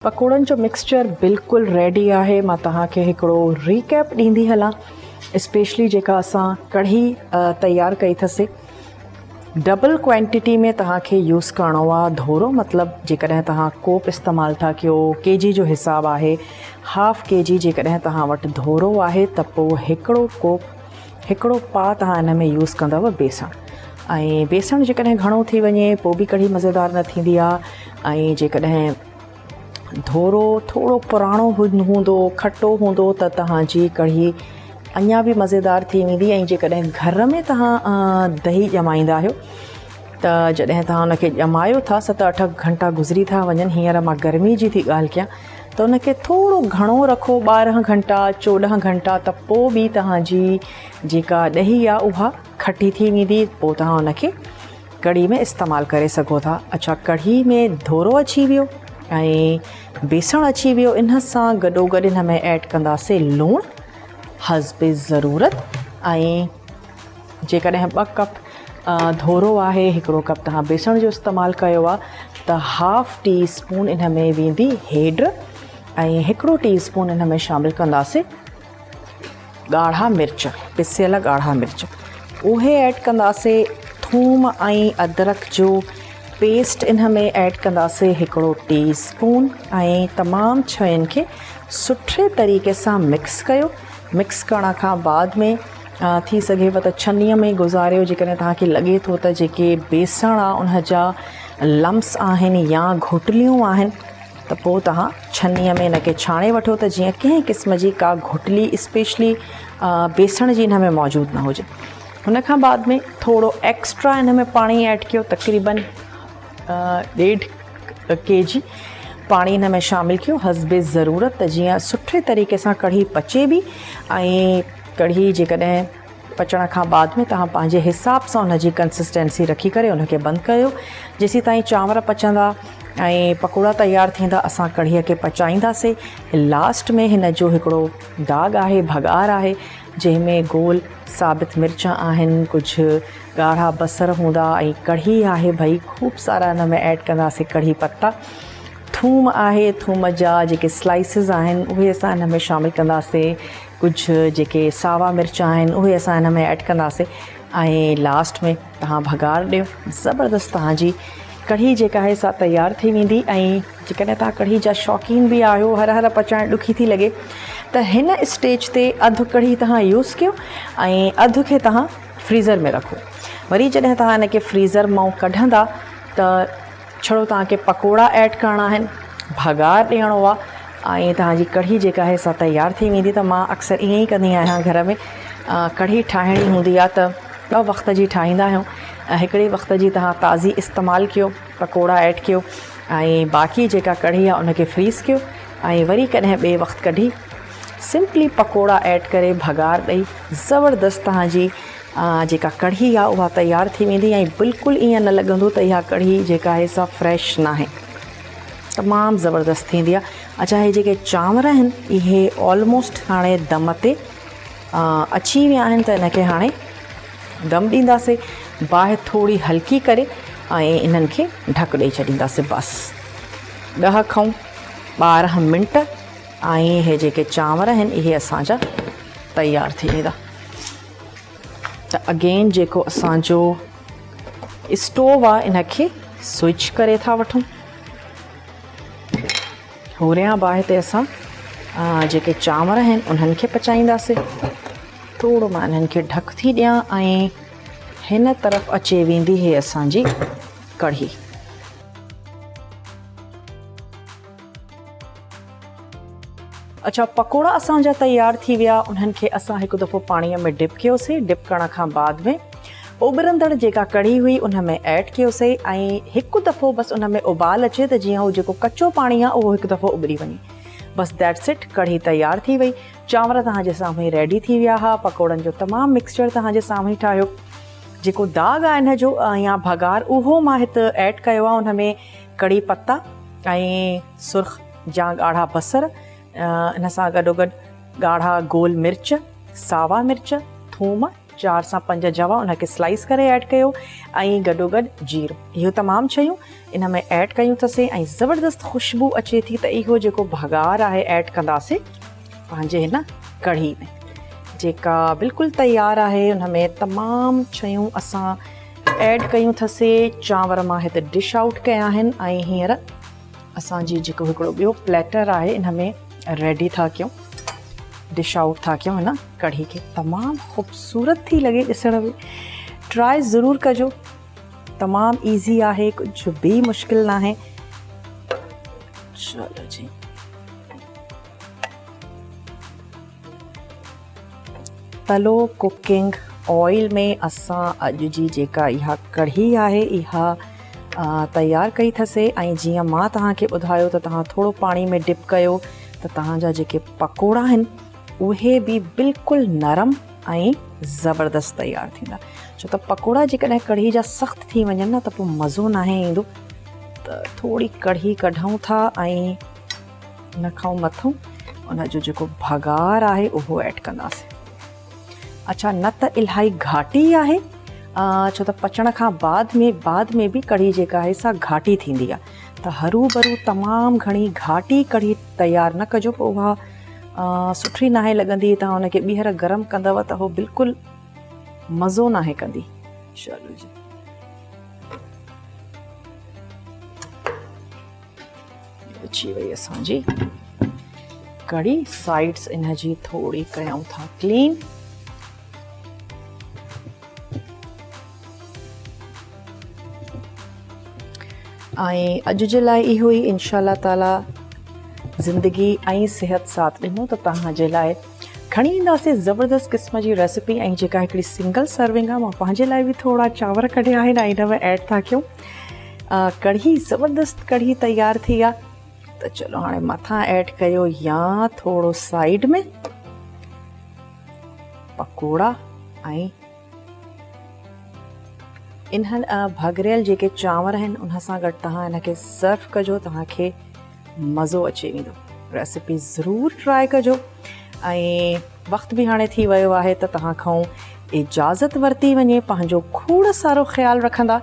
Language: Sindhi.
پڪوڙن جو مڪسچر بلڪل ريڊي آهي مان توهان کي هڪڙو ريڪيپ ڏيندي هلان اسپيشلي جيڪا اسان ڪڙهي تيار ڪئي اٿسي ڊبل ڪوانٽيٽي ۾ توهان کي يوز ڪرڻو آهي ڌورو مطلب جيڪڏهن توهان ڪوپ استعمال ٿا ڪيو ڪي جي جو حساب آهي هاف ڪي جي جيڪڏهن توهان وٽ ڌورو آهي ته پوء هڪڙو ڪوپ هڪڙو پاء توهان ان ۾ يوز ڪندؤ بيسڻ ۽ بيسڻ جيڪڏهن گهڻو ٿي وڃي پوء به ڪڙهي مزيدار نه ٿيندي آهي ۽ جيڪڏهن ڌورو ٿورو پراڻو هوندو کٽو هوندو ته توهان جي ڪڙهي اڃا به مزيدار ٿي ويندي ۽ جيڪڏهن گهر ۾ توهان دهي ڄمائيندا آهيو ته جڏهن توهان ان کي ڄمايو ٿا ست اٺ گهنٽا گذري ٿا وڃن هينئر مان گرمي جي ٿي ڳالهه ڪيان ته ان کي ٿورو گهڻو رکو 12 گهنٽا 14 گهنٽا ته پوء به توهان جي جيڪا ڏهي آهي اها کٽي ٿي ويندي پوء توهان ان کي ڪڙهي ۾ استعمال ڪري سگهو ٿا. اڇا ڪڙهي ۾ ڌورو اچي ويو ۽ بيسڻ اچي ويو ان سان گڏو گڏ ان ۾ ايڊ ڪنداسي لوڻ حسب ضرورت ۽ جيڪڏهن ٻه ڪپ ڌورو آهي هڪڙو ڪپ توهان بيسڻ جو استعمال ڪيو آهي ته هاف ٽي اسپون ان ۾ ويندي هيڊ ۽ هڪڙو ٽي اسپون ان ۾ شامل ڪنداسي ڳاڙها مرچ، پسيل ڳاڙها مرچ اهي ايڊ ڪنداسي، ٿوم ۽ ادرڪ جو پيسٽ ان ۾ ايڊ ڪنداسي هڪڙو ٽي اسپون ۽ تمام شين کي سٺي طريقي سان مڪس ڪيو مڪس ڪرڻ کان بعد ۾ ٿي سگهيو ته ڇنيء ۾ گذاريو جيڪڏهن توهان کي لڳي ٿو ته جيڪي بيسڻ آهي ان جا لمس آهن يا گهٽليون آهن ته پوء توهان ڇنيء ۾ ان کي ڇاڻي وٺو ته جيئن ڪنهن قسم جي ڪا گهٽلي اسپيشلي بيسڻ جي ان ۾ موجود نه هجي. ان کان بعد ۾ ٿورو ايڪسٽرا ان ۾ پاڻي ايڊ ڪيو تقريبن ڏيڍ ڪي جي پاڻي ان ۾ شامل ڪيو حسب ضرورت ته جيئن سٺي طريقي سان ڪڙهي پچي به ۽ ڪڙهي جيڪڏهن پچڻ کان بعد ۾ توهان پنهنجي حساب سان ان جي ڪنسسٽينسي رکي ڪري ان کي بند ڪيو جيسين تائين چانور پچندا ۽ پڪوڙا تيار ٿيندا اسان ڪڙهي کي پچائينداسي لاسٽ ۾ هن جو هڪڙو داغ آهي ڀڳار آهي جنهن ۾ گول ثابت مرچ آهن ڪجهه ڳاڙها بصر هوندا ۽ ڪڙهي آهي ڀئي خوب سارا ان ۾ ايڊ ڪنداسي ڪڙهي پتا ٿوم آهي ٿوم جا جيڪي سلائسز آهن اهي اسان ان ۾ شامل ڪنداسي ڪجهه جيڪي ساوا مرچ آهن اهي اسان ان ۾ ايڊ ڪنداسي ۽ لاسٽ ۾ توهان ڀڳار ڏيو زبردست توهان جي ڪڙهي جيڪا آهي سا تيار ٿي ويندي ۽ جيڪڏهن توهان ڪڙهي جا شوقين به آهيو هر هر پچائڻ ڏکي ٿي لڳي ته هن اسٽيج تي اڌ ڪڙهي توهان يوز ڪيو ۽ اڌ کي توهان فريزر ۾ رکو وري جڏهن توهان ان کي فريزر مان ڪڍندا ته ڇڙو توهان کي پڪوڙا ايڊ ڪرڻا آهن، ڀڳار ڏيڻو آهي ۽ توهان جي ڪڙهي جيڪا آهي سا تيار ٿي ويندي ته مان اڪثر ائين ئي ڪندي آهيان گهر ۾ ڪڙهي ٺاهڻي هوندي آهي ته ٻه وقت جي ٺاهيندا آهيون هڪڙي وقت جي توهان تازي استعمال ڪيو پڪوڙا ايڊ ڪيو ۽ باقي جيڪا ڪڙهي آهي ان کي فريز ڪيو ۽ وري ڪڏهن ٻئي وقت ڪڍي سمپلي پڪوڙا ايڊ ڪري ڀڳار ڏئي زبردست توهان جي جيڪا ڪڙهي آهي اها تيار ٿي ويندي ۽ بلڪل ائين نه لڳندو ته اها ڪڙهي جيڪا آهي سا فريش ناهي تمام زبردست ٿيندي آهي اڇا هي جيڪي چانور آهن اهي آلموسٽ هاڻي دم تي اچي ويا آهن ته ان کي هاڻي دم ڏينداسي باهه ٿوري هلڪي ڪري ۽ انهن کي ڍڪ ڏئي ڇڏينداسي بس 10 کان 12 منٽ ۽ هي جيڪي چانور آهن اهي اسان جا تيار ٿي ويندا ته اگين جيڪو اسان جو اسٽوو آ ان کي سوئچ ڪري ٿا وٺون هوريان باهه تي اسان جيڪي چانور آهن انهن کي پچائينداسي ٿورو مان انهن کي ڍڪ ٿي ڏيان ۽ هن طرف اچي ويندي هي اسان جي ڪڙهي اڇا پڪوڙا اسان جا تيار ٿي ويا انهن کي اسان هڪ دفعو پاڻي ۾ ڊپ ڪيوسي ڊپ ڪرڻ کان بعد ۾ اٻرندڙ جيڪا ڪڙهي هئي ان ۾ ايڊ ڪيوسي ۽ هڪ دفعو بس ان ۾ ابال اچي ته جيئن هو جيڪو ڪچو پاڻي آهي اهو هڪ دفعو اٻري وڃي بس that's it ڪڙهي تيار ٿي وئي چانور توهان جي سامهون ريڊي ٿي ويا ها پڪوڙن جو تمام مڪسچر توهان جي سامهون ٺاهيو جيڪو داغ آهي ان جو يا ڀڳار اهو مان هت ايڊ ڪيو آهي ان ۾ ڪڙهي پتا ۽ سرخ جا ڳاڙها بصر، ان سان گڏوگڏ ڳاڙها گول مرچ، ساوا مرچ، ٿوم، 4 سان 5 جوا ان کي سلائس ڪري ايڊ ڪيو ۽ گڏو گڏ جيرو. اهو تمام شيون ان ۾ ايڊ ڪيون اٿسي ۽ زبردست خوشبو اچي ٿي ته اهو جيڪو ڀڳار آهي ايڊ ڪنداسي پنهنجي هن ڪڙهي ۾ جيڪا بلڪل تيار آهي. ان ۾ تمام شيون اسان ايڊ ڪيون اٿسي. چانور مان هت ڊش آئوٽ ڪيا آهن ۽ هينئر اسان جي جيڪو هڪڙو ٻيو پليٽر آهي ان ۾ ريڊي ٿا ڪيون، ڊش آئوٽ ٿا ڪيون هن ڪڙهي کي. تمام خوبصورت ٿي لڳي ڏسڻ ۾. ٽرائي ضرور ڪجو، تمام ايزي آهي، ڪجهه به مشڪل ناهي. چلو جي تلو ڪوڪنگ آئل ۾ اسان اڄ جي جيڪا اها ڪڙهي آهي اها تيار ڪئي اٿسي ۽ جيئن مان توهان کي ٻڌايو ته توهان ٿورو پاڻي ۾ ڊپ ڪيو ته توهان جا جيڪي پڪوڙا آهن اهي به بلڪل نرم ۽ زبردست تيار ٿيندا. ڇو ته پڪوڙا جيڪڏهن ڪڙهي جا سخت ٿي وڃن نه ته پوء مزو ناهي ايندو. ته ٿوري ڪڙهي ڪڍون ٿا ۽ ان کان مٿون ان جو جيڪو ڀڳار آهي اهو ايڊ ڪنداسين. اڇا نه ته الاهي گهاٽي آهي، ڇو ته پچڻ کان بعد ۾ بعد ۾ به ڪڙهي جيڪا آهي سا گهاٽي ٿيندي آهي ته هرو ڀرو تمام گهڻي گهاٽي ڪڙهي تيار نه ڪجو، پوء اها سٺي ناهي لڳندي. توهان ان کي ٻيهر گرم ڪندؤ ته هو بلڪل مزو ناهي ڪندي. چلو جي اچي وئي اسان جي ڪڙي. سائيڊس ان جي ٿوري ڪيون ٿا ڪلين. ۽ اڄ جي لاء اهو ئي. انشاء الله تعالي زندگي ۽ صحت ساٿ ڏنو ته توهان جي لاء کڻي اينداسين زبردست قسم جي ريسپي ۽ جيڪا هڪڙي سنگل سرونگ آهي. مان پنهنجي لاء به ٿورا چانور ڪڍيا آهن ۽ ان ۾ ايڊ ٿا ڪيون. ڪڙهي زبردست ڪڙهي تيار ٿي آهي ته چلو هاڻي مٿان ايڊ ڪيو يا ٿورو سائيڊ ۾ پڪوڙا ۽ انهن ڀڳريل جيڪي چانور آهن ان سان گڏ توهان ان کي سرو ڪجو، توهان کي مزو اچي ويندو. ريسپي ضرور ٽرائي ڪجو ۽ وقت به هاڻي ٿي ويو آهي ته توهان کان اجازت ورتي وڃي. پنهنجو کوڙ سارو خيال رکندا.